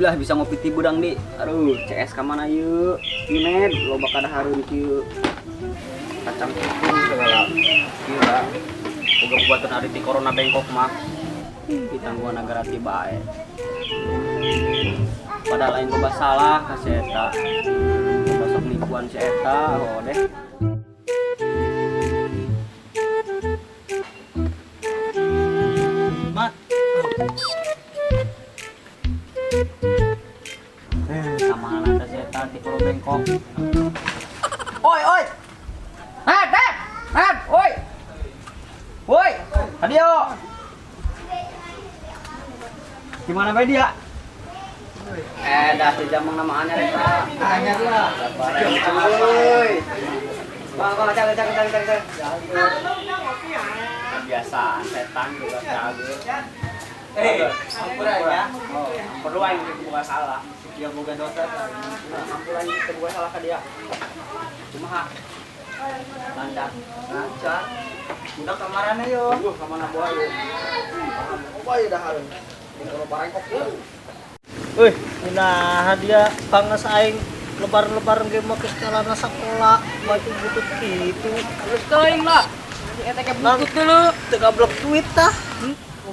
Alhamdulillah bisa ngopi ti beurang di. Aduh, CS ka mana ieu? Junet, loba kadahareun kieu. Kacang tepung segala. Gila. Boga buatan ari ti corona bengkok mah. Ditangguhan negara ti bae. Padahal lain loba salah ka si eta. Loba sok nipuan si eta, oh deh. Mat. Kamana teh si eta ti corona bengkok. Oi, oi. Ned, Ned, Ned, oi. Woi, adio. Gimana bae dia? Dah si jamang nama anyar eta. Anyar lah. Woi. Bang, bang, cari, cari, cari, cari. Kebiasaan setan juga cager. Ampura ya. Oh, perlu aing buka salah. Dia boga dosa. Ampura aing teu boga salah ka dia. Kumaha? Lancar. Lancar. Budak kamarana yo. Aduh, ka mana boa yo? Oh, bae dahareun. Kalau barengkok. Wih, nah dia panges aing lebar-lebar ge make celana sekolah, baju butut kitu. Terus teuing lah. Eta ke butut dulu. Teu gablek duit tah.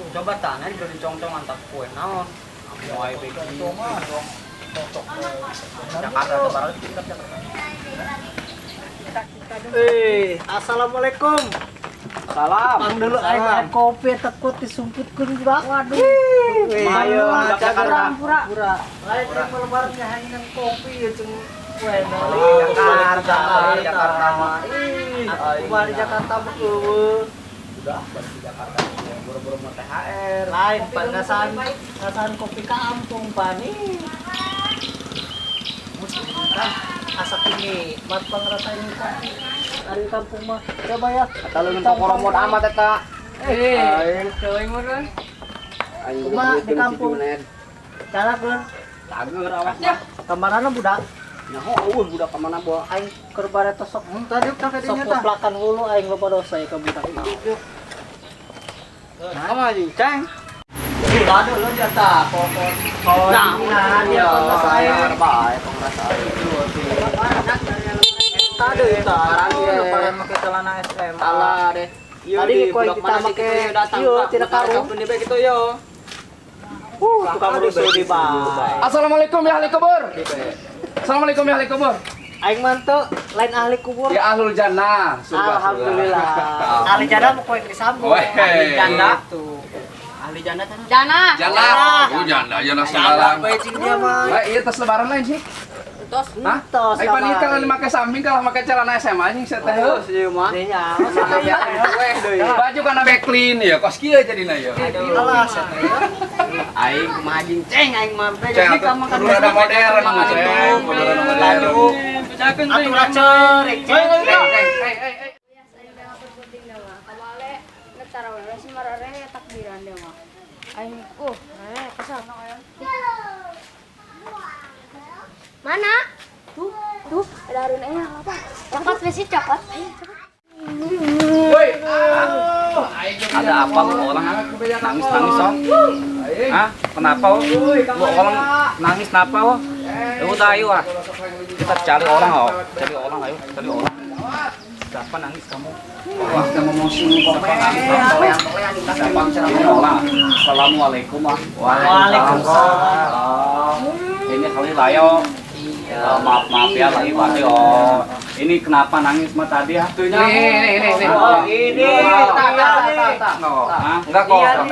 Coba tanah dibeli congcong antar kue naon. Moal beki. Jakarta tuh barang kita. Assalamualaikum. Salam. Pang dulu aing kopi takut disumputkeun budak. Waduh. Ayo Jakarta. Pura. Lain yang lebaran nyahangan kopi ya jeung kue. Jakarta, Jakarta mah. Ih, balik Jakarta mah eueuh. Udah balik di Jakarta boro-boro mau THR. Lain pan ngasaan kopi kampung pan. Ih. Asak ini mat pangrasain kopi. Ari kampung mah coba ya. Eta leungeun kokoromot amat eta. Teuing meureun. Kumaha di kampung? Calak leuh. Cager awas mah. Kamarana budak? Nyaho eueuh budak ka mana bawa. Aing keur bare tosok Tadi ka sok poplakan hulu aing loba dosa ka budak. Nah, anjing ceng. Udah lo dia tah kokon. Nah, nah dia pengrasa bae pengrasa itu. Tadi tah lebaran make celana SMA. Alah deh. Tadi ku kita make ieu tidak karung. Gitu yo. Tukang rusuh di bae. Assalamualaikum ya ahli kubur. Assalamualaikum ya ahli kubur. Aing mah teu lain ahli kubur. Ya ahlul jannah. Surga. Alhamdulillah. Ahli jannah mah koe disambung. Ahli jannah tuh. Ahli jannah tanah. Jannah. Jannah. Oh jannah, jannah segala. Bae cing dia mah. Lah iya tas lebaran lain sih. Tos. Hah? Tos. Aing pan ieu kalau make samping kalau make celana SMA anjing saya teh. Heuh, ieu mah. Nya. Baju kana backlin ya, kos kieu jadina ya. Alah saya teh. Aing kumaha jeung ceng aing mah. Ceng atuh kudu rada modern mah ceng, kudu rada modern. Atuh lah cerik ceng. Ceng, Mana? Tuh, tuh, ada harun apa? Coklat besi coklat. Woi. Ada apa lu orang nangis-nangis oh? Hah? Kenapa oh? Lu orang nangis kenapa oh? Ya udah ayo ah. Kita cari orang oh. Cari orang ayo, cari orang. Siapa nangis kamu? Wah, kamu mau sini Siapa cari orang? Assalamualaikum ah. Waalaikumsalam. Ini kali layo. Maaf maaf ya lagi pasti oh. Ini kenapa nangis mah tadi ah? Ini ini ini. Oh, ini. Tak. Enggak kok.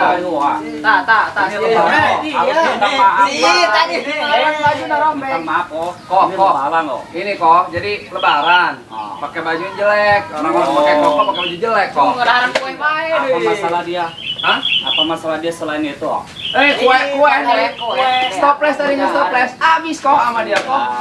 Tak tak. Iya tadi. Baju narombeng. Minta maaf oh. Kok kok. Ini Ini kok jadi lebaran. Pakai baju jelek. Orang-orang pakai koko pakai baju jelek kok. Ngeraran kue bae Apa masalah dia? Hah? Apa masalah dia selain itu? Kue kue nih. Stoples tadi nggak stoples. Abis kok sama dia kok.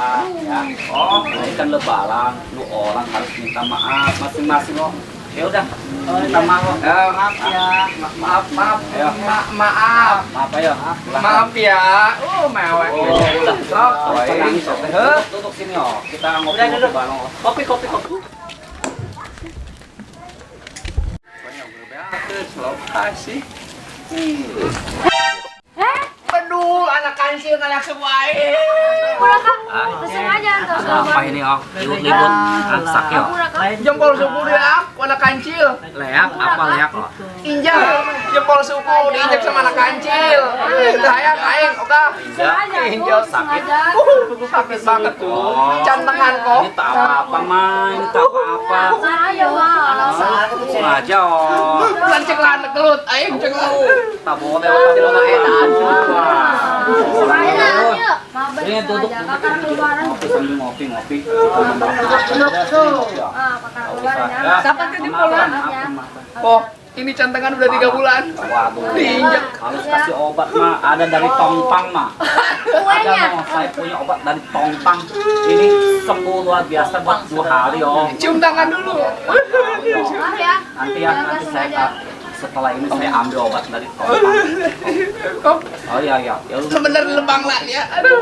Ya. Oh, ini kan lebaran. Lu orang harus minta maaf masing-masing kok. Ya udah, minta maaf. Maaf ya. Maaf, maaf. Ayo. Maaf. Maaf ayo. Maaf ya. Mewek. Oh, udah. Sok. Nangis, sok. Duduk sini oh. Kita ngopi-ngopi bareng. Kopi, kopi, kopi. Banyak berbeda, lokasi. Aduh, anak kancil ngayak semua aing. Udah kak, langsung aja entar. Apa ini oh? Ribut-ribut. Sakit. Jempol suku dia, anak kancil. Leak apa leak oh? Injak, jempol suku diinjak sama anak kancil. Itu hayang aing, oke. Injak sakit. Sakit banget tuh. Cantengan kok. Ini tak apa-apa mah, ini tak apa-apa. Sengaja oh. Lan ceklan kelut aing ceklan. Tak boleh, tak boleh. Ini duduk ngopi sambil ngopi. Siapa tadi pulang? Oh, ini cantengan udah 3 bulan. Waduh, diinjek. Harus kasih obat mah, ada dari tongpang mah. Ada mau saya punya obat dari tongpang. Ini sembuh luar biasa buat 2 hari oh. Cium tangan dulu. Nanti ya, nanti saya setelah ini saya ambil obat dari tongpang. Oh iya iya. Sebentar lembang lah ya. Aduh.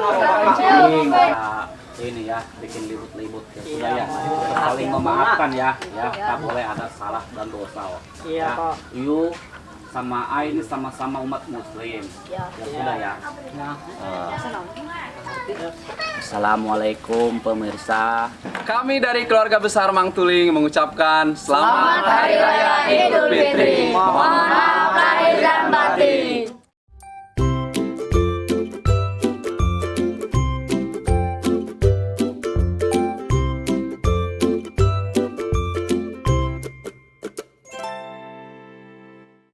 Ini ya bikin ribut-ribut ya sudah ya, saling memaafkan ya, ya tak boleh ada salah dan dosa. Oh. Iya kok. Yu sama A ini sama-sama umat muslim. Ya, ya sudah ya. Assalamualaikum pemirsa. Kami dari keluarga besar Mang Tuling mengucapkan selamat Hari Raya Idul Fitri. Mohon maaf lahir dan batin.